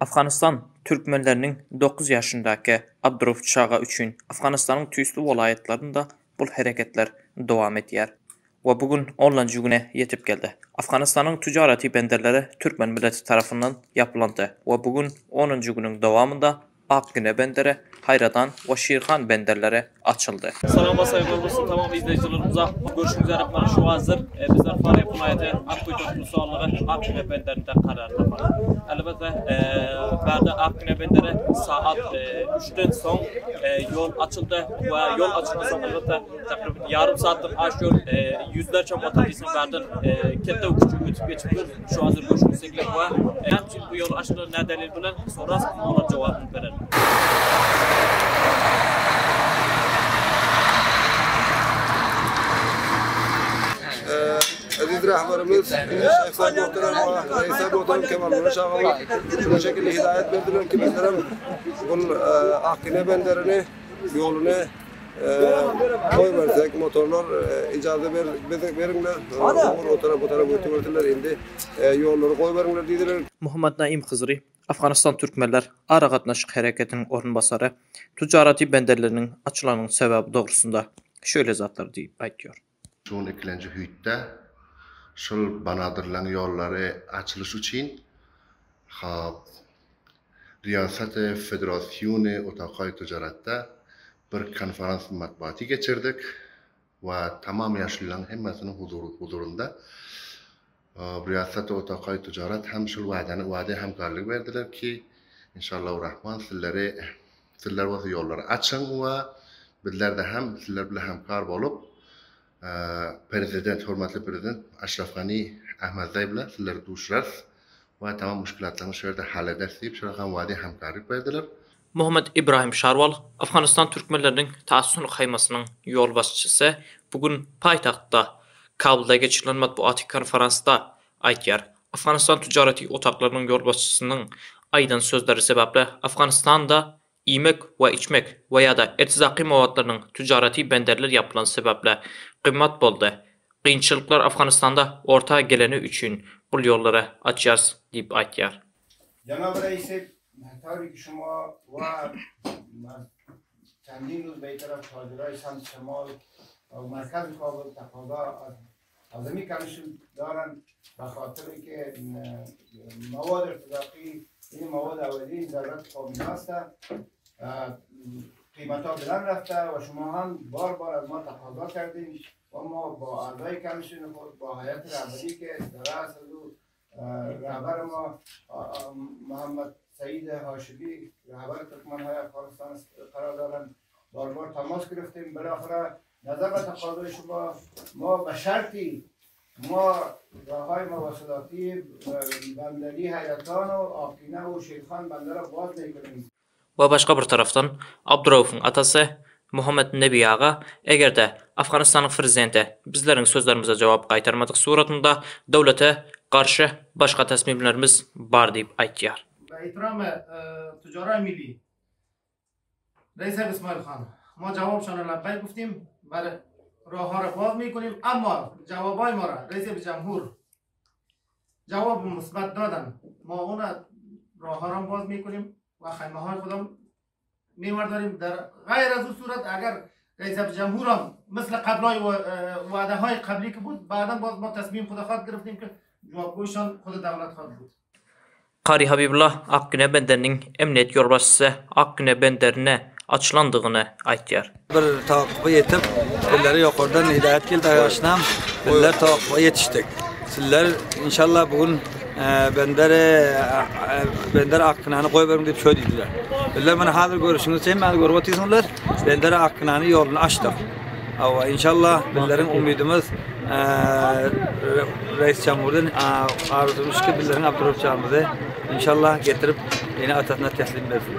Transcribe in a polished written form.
Afganistan türkmenleriniň 9 ýaşyndaky Abdurauf çaga üçin Afganistanyň tüýsli welaýatlarynda bul hereketler dowam edýär we bu gün onlanjy güne ýetip geldi. Afganistanyň tüjaraty benderleri türkmen milleti tarapyndan ýapylandy we bu gün onunjy günüň dowamynda Akgine benderi, Haýradan we Şirhan benderleri açyldy. Salam we saýgylar bolsun tamam izleýjilerimize. Görşüňiz ýaly mana şu hazir bizler Farýab welaýaty Akguýy toplumsallygy Akgine benderinde karar tapan. Elbetde bärde Akgine benderi saat üçden soň ýol açyldy we ýol açylandan soň elbetde takryban ýarym saatdan aşýor ýüzlerçe motorisň bärden ketde we küçük ötüp geçipdir. Şu hazir görşüňiz şekilde we näme üçin bu ýol açyldy nä delil bilen soras olar jogabyny berer. Eziz rehberimiz Şeýh Said Muhterem we Reis Muhterem Kemal Mürüş agamyz şunuň şekilde hidaýat berdiler ki bizlerem bul Akgine benderini ýoluny goýbersek motorlar ijaza beriňler ugur o tarap bu tarap ötübersinler indi ýollary goýberiňler diýdiler. Muhammad Naim Hyzry, Afganistan Türkmenler Aragatnaşyk Hereketiniň orunbasary, Tujaraty benderleriniň açylanyň sebäbi dogrusynda şeýle zatlar diýip aýtýar. Şu gün ikilenji hüýtde şul banadyrlaň ýollary açylyş üçin hop Riýasat-y Federasiýony Otakaý Tujaratda bir konferans matbuaty geçirdik we tamam ýaşulylaň hemmesiniň huzurynda Riýasat-y Otakaý Tujarat hem şul wadany wada hemkarlyk berdiler ki Inşallahu Rahman sizleri sizler bolsa ýollary açyň we bizlerde hem sizler bilen hemkar bolup Prezident hormatly prezident Aşraf Gani Ahmedzaý bilen sizleri duşurarys we tamam muşkilatlaryňyzy şu ýerde hal ederis diýip şolar hem wada hemkarlyk berdiler. Muhammet Ibrahim Şarwal, Afganistan türkmenleriniň Tasun haýmasynyň ýolbaşçysy bu gün paýtagtda, Kabulda geçirilen matbuaty konferansda aýdýar. Afganistan tüjaraty otaklarynyň ýolbaşçysynyň aýdan sözleri sebäpli Afganistanda iýmek we içmek we ýa-da ertizaky mowatlarynyň tüjaraty benderler ýapylany sebäpli gymmat boldy. Kynçylyklar Afganistanda orta geleni üçin bul ýollary açýarys diýip aýtýar. Jenap Reisi, tabii ki şuma we çendin ruz beýtaraf tajiraý samt şimal we merkez Kabul takaza az azami komisyon daran be xatir ki mawad irtizaqi ini mawad awali zarurat qobin hasta قیمت ها بلند رفته و شما هم بار بار از ما تقاضا کردیم و ما با اعضای کمیسیون خود با هیئت رهبری که در رأس از او رهبر ما محمد سعید هاشمی رهبر ترکمن های افغانستان قرار دارند بار بار تماس گرفتیم بالاخره نظر به تقاضای شما ما به شرطی ما راه های مواصلاتی بندری حیرتان و آقینه و شیرخان بندر را باز میکنیم We başga bir tarapdan, Abduraufuň atasy Muhammet Nebi aga, eger-de Afganystanyň prezidenti bizleriň sözlerimize jogap gaýtarmadyk suratynda döwlete garşy başga tasmimlerimiz bar diýip aýtýar. Be ihtiram tujaraý milli Reis Ismail han ma jawabşana lebbeyk guftim bale raha ra baz mikonim amma jawabay ma ra Reis Jamhur jawab musbat dadan ma ona raha ra baz mikonim we xeymehay xudam میورداریم در غیر از او صورت اگر رئیس جمهور هم مثل قبلای و وعده های قبلی که بود بعدا باز ما تصمیم خود خواهد گرفتیم که جوابگویشان خود دولت خواهد بود. Kary Habibulla Akgüne benderiniň emniýet ýolbaşçysy Akgüne benderine açylandygyny aýtýar. Bir towakgufa ýetip, bizlere ýokardan hidaýat geldi aýaşynam, bizler towakgufa ýetişdik. Sizler inşallah bu gün benderi bender Akgünäni goýberiň diýip şöý diýdiler. Bizler mana hazir görüşiňizçe hemmäňiz görüp otyrsyňyzlar, benderi Akgünäni ýoluny açdyk. Hawa, inşallah bizleriň umydymyz Reis Jamhurdan arzuwymyz ki bizleriň Abdurrahmanjamyzy inşallah getirip ene-atasyna teslim bersin.